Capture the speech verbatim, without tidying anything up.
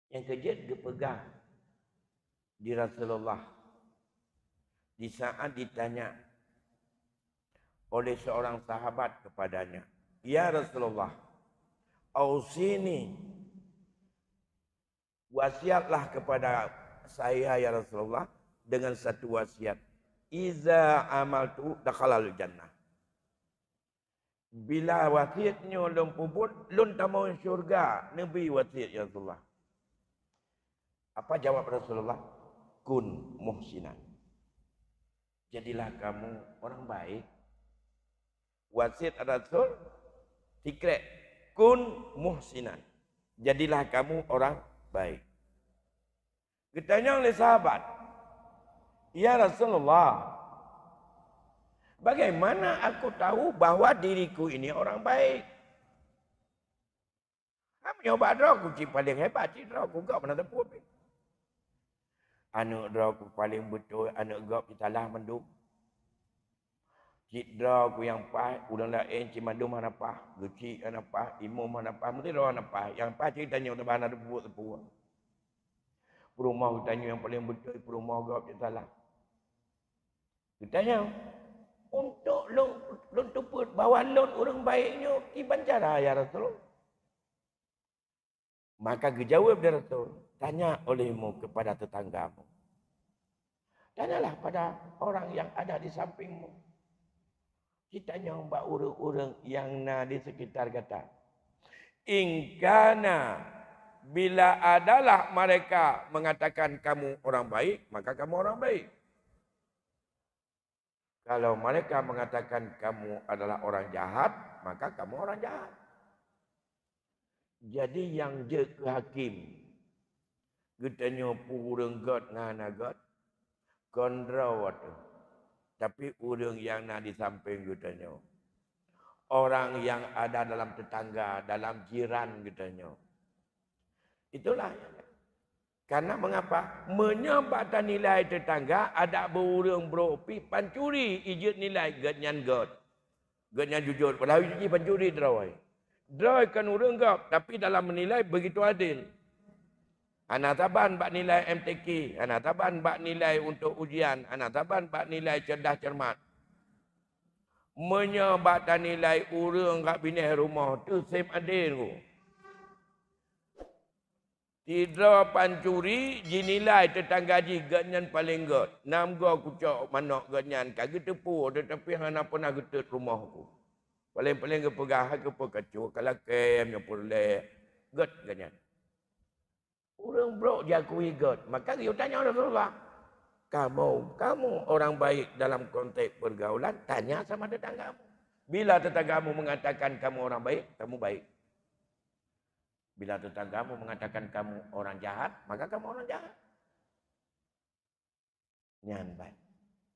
Nyang keujeuet geupeugah di Rasulullah di saat ditanya oleh seorang sahabat kepadanya, "Ya Rasulullah, ausini, wasiatlah kepada saya, ya Rasulullah, dengan satu wasiat. Iza amaltu dakhalal jannah." Bila wasiat nyoe lôn peubuet, lôn tamong syurga, neubi wasiat, ya Rasulullah. Apa jawab Rasulullah? "Kun muhsinan." Jadilah kamu orang baik. Wasiat Rasul, sikrek, "Kun muhsinan." Jadilah kamu orang baik. Geutanyong lé sahabat, "Ya Rasulullah, bagaimana aku tahu bahwa diriku ini orang baik? Kamu nyoe bak droe ku cit paleng hebat, cit droe ku gob hana teupeu pih. Aneuk droe ku paleng beutôi, aneuk gob cit salah mandum. Cit droe ku nyang paih, ureuëng laén cit mandum hana paih, geuchik hana paih, imum hana paih, meusidroe hana paih. Nyang paih cit tanyoe teuma hana teupeu-peubuet sapeue. Peurumoh geutanyoe nyang paleng beutôi, peurumoh gob cit salah." Geutanyong, "Untuk lôn, lôn teupeu bahwa lôn ureuëng baik nyoe kiban cara, ya Rasul?" Maka geujaweueb lé Rasul, "Tanya olehmu kepada tetanggamu. Tanyalah pada orang yang ada di sampingmu. Cit tanyong bak ureuëng-ureuëng nyang na di sekitar gata. In kana, bila adalah mereka mengatakan kamu orang baik, maka kamu orang baik. Kalau mereka mengatakan kamu adalah orang jahat, maka kamu orang jahat." Jadi nyang jeuet keu hakim, geutanyoe peue ureuëng gét ngon hana gét, kon droe teuh, tapi ureuëng nyang na di sampéng geutanyoe, orang yang ada dalam tetangga, dalam jiran geutanyoe. Itulah. Karena mengapa? Meunyoe bak tanilai teutangga, adak beu ureuëng brok pih pancuri, ijeuet nilai gét nyan gét. Gét nyan jujur, padahai jih pancuri droe. Droe kon ureuëng gob, tapi dalam menilai begitu adil. Hana saban bak nilai M T Q, hana saban bak nilai untuk ujian, hana saban bak nilai cerdas cermat. Meunyoe bak tanilai ureuëng bak binéh rumoh, teuh seb adil ku. Sidroe pancuri jinilai teutangga jih gét nyan paleng gét. Nam goe kucok manok gét nyan ka geuteupeue, teutapi hana peunah geutot rumoh ku. Paleng-paleng geupeugah, "Hai keupeue kacu, ka lakée meunyoe peureulée gét gét nyan." Ureuëng brok jiakui gét, maka geuyue tanyong Rasulullah, "Kamu, kamu orang baik dalam konteks pergaulan, tanya sama tetanggamu. Bila tetanggamu mengatakan kamu orang baik, kamu baik. Bila tetanggamu mengatakan kamu orang jahat, maka kamu orang jahat." Nyan baik.